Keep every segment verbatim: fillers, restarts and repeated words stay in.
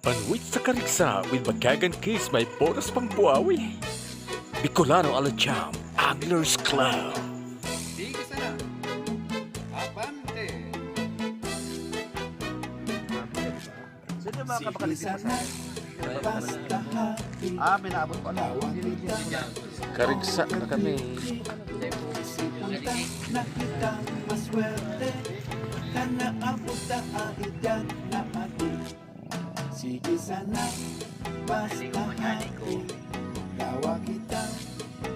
Banwit sa Karigsa with Bagagan Case, may bonus pang Buawi. Bicolano Alacham Anglers Club. Sige sana. Abante. Sino yung mga kapakalis sa Basta happy. Ah, may naabot ko. Ano? Karigsa na kami. Sipunta na kita maswerte. Kana abot na ang edad na adi. Sige sana, basta happy. Dawa kita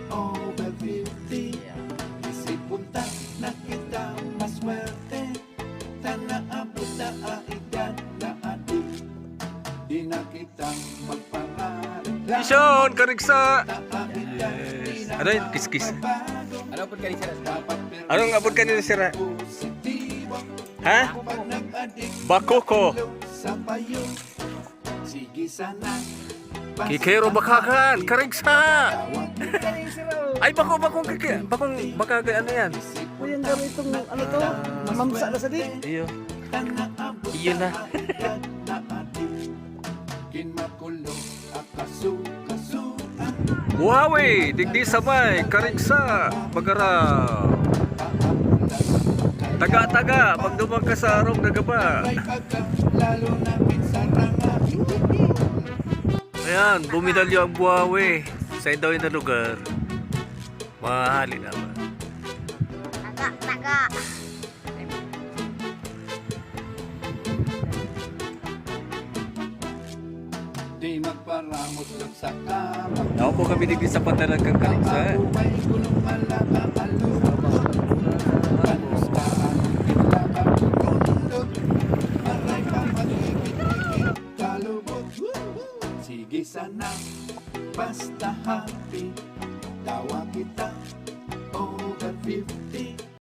over fifty. Isipunta na kita maswerte. Kana abot na ang edad na adi. Di na kita magpangarap. Ison, Karigsa! Ano yun? Kiskis. Ano po kayo sir? Anong abot kanina, sira? Ha? Bakoko. Sige sana. Kikero Bakagan, Karigsa! Ay, bako, bakong kiki, bakong Bakagan, ano yan? Uy, ang gano'n itong ano to, mamsa na sa di. Iyo. Iyo na. Kinmakulo, akasukasu. Buhawi, digdi sabay, Karigsa, Bagara. Taga-taga, magdumang ka sa arog na gaba. May pagka, lalo na pinsaranga. Ayan, bumidalyo ang Buhawi. Sa daw yung lugar. Mahali naman. Taga, taga. Di magparamot lang sa kamag. Ako po kami digdi sa Pandalan kang Karigsa. May gulong malaka, alubot. Kanusta ang gitla, pagkukundot. Maray pa magigit-igit, kalubot. Sige sana, basta happy. Tawa kita, over fifty.